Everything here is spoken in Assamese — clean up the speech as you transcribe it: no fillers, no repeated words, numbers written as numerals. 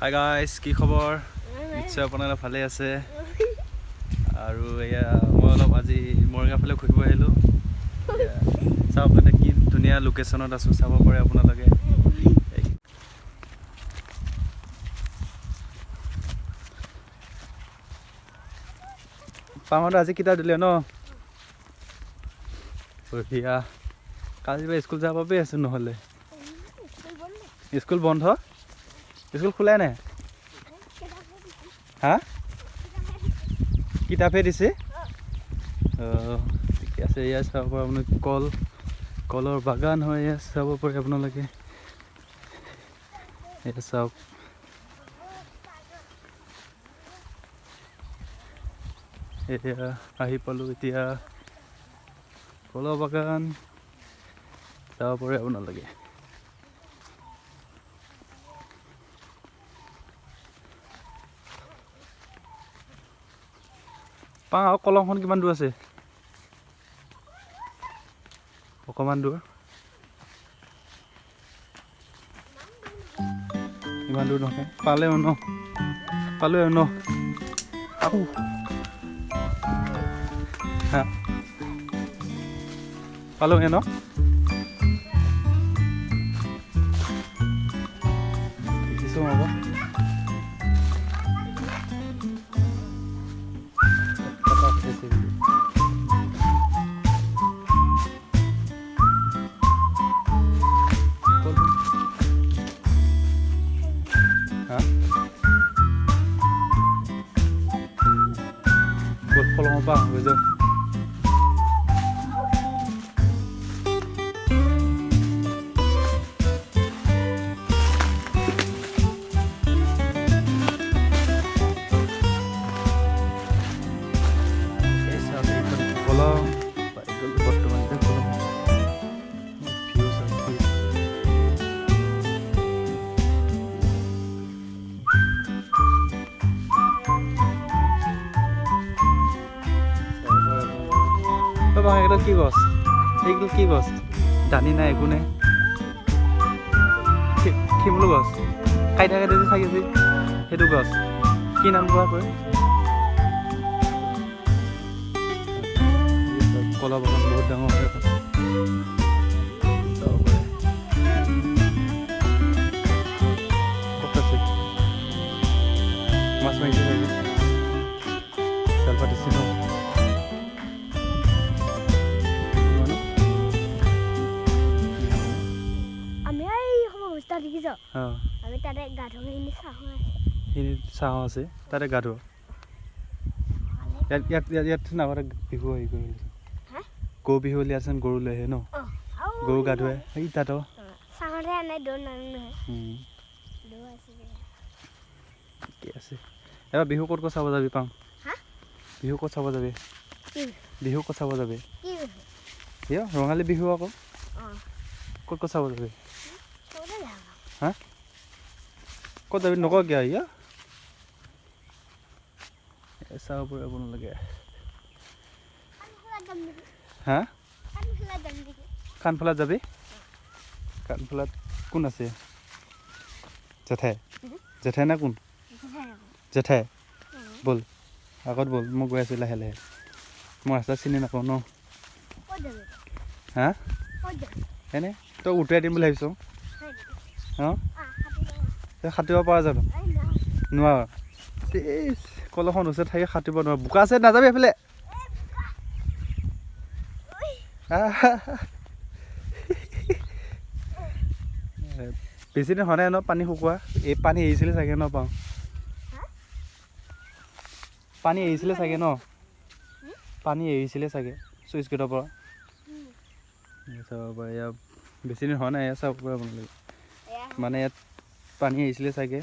হাই গাইজ, কি খবৰ? নিশ্চয় আপোনালোক ভালেই আছে। আৰু এয়া মই অলপ আজি মৰিগাঁও ফালে ঘূৰিব আহিলোঁ। এয়া চাওক ইয়াতে কি ধুনীয়া লোকেশ্যনত আছোঁ, চাব পাৰে আপোনালোকে। পামাটো আজি কিতাপ দিলে ন? বঢ়িয়া। কালি পৰা স্কুল যাব বাবে আছোঁ, নহ'লে স্কুল বন্ধ। স্কুল খোলাই নাই? হা, কিতাপহে দিছে। অঁ, ঠিকে আছে। ইয়াত চাব পাৰে আপোনালোকে, কলৰ বাগান হয়। ইয়াত চাব পাৰে আপোনালোকে, ইয়াত চাওক। এতিয়া আহি পালোঁ, এতিয়া কলৰ বাগান চাব পাৰে আপোনালোকে। পাওঁ আৰু কলংখন কিমান দূৰ আছে? অকণমান দূৰ, ইমান দূৰ নহয়। পালেও ন, পালোৱে ন। আহো হা, পালোহে ন। দেখিছোঁ আকৌ কলঙৰ পৰা আহোঁগৈ যাওঁ। এই চাওক এইখন কলং পাই গ'লো বৰ্তমান। এতিয়া কলং ভিউ চাওক, ভিউ চাব পাৰে আপোনালোকে। অ' বা, এইডাল কি গছ? এইডাল কি গছ? দানি নাই, একো নাই। শিমলু গছ, কাইটা কাইটা যে থাকে যে, সেইটো গছ কি নাম কোৱা কয়? কলা বাগান বহুত ডাঙৰ হয় এখন, চাব পাৰে। ক'ত আছে? মাছ মাৰিছে চাগে, জাল পাতিছে ন মানুহ? আমি এই অৱস্থা দেখিছ? অঁ। আমি তাতে গা ধোৱাখিনি চাহ আছে। সেইখিনিত চাহ আছে, তাতে গা ধোৱা। ইয়াত ইয়াত ইয়াত ইয়াত আগতে বিহু হেৰি কৰি হা? গৰু বিহু বুলি ইয়াত গৰু লৈ আহে ন? অঁ, আৰু গৰু গা ধুৱাই সেই তাত। চাহতে আনে, দৌ নানো নহয়, দৌ আছে। ঠিকে আছে। এবাৰ বিহু ক'ত ক'ত চাব যাবি পাওঁ? হা? বিহু ক'ত চাব যাবি? কি? বিহু ক'ত চাব যাবি? কি বিহু? এয়া ৰঙালী বিহু আকৌ। অঁ। ক'ত ক'ত চাব যাবি? চবতে যাম। হা, ক'ত যাবি নকওঁ কিয়? ইয়া চাব পাৰে আপোনালোকে। কাণফুলাত যাম নেকি? হা? কাণফুলাত যাম নেকি? কাণফুলাত যাবি? কাণফুলাত কোন আছে? জেঠাই? জেঠাই না কোন? জেঠাই আকৌ। জেঠাই। অঁ। ব'ল, আগত ব'ল, মই গৈ আছোঁ লাহে লাহে। মই ৰাস্তা চিনি নাপাওঁ ন। ক'ত যাবি? হা? ক'ত যাবি? এনে তই উটুৱাই দিম বুলি ভাবিছ। হয় নেকি? অঁ। আহ, সাঁতুৰিব। তই সাঁতুৰিব পৰা জানো? এই না। নোৱাৰ? ইছ, কলখন ওচৰত থাকি সাঁতুৰিব নোৱাৰ। বোকা আছে, নাযাবি এইফালে। আহ। বেছি দিন হোৱা নাই ন পানী শুকোৱা? এই পানী এৰিছিলে চাগে ন পাওঁ? হা? পানী এৰিছিলে চাগে ন? পানী এৰিছিলে চাগে চুইচ গেটৰ পৰা। এয়া চাব পাৰে, ইয়াত বেছি দিন হোৱা নাই। এয়া চাব পাৰে আপোনালোকে। এয়া। মানে ইয়াত পানী এৰিছিলে চাগে।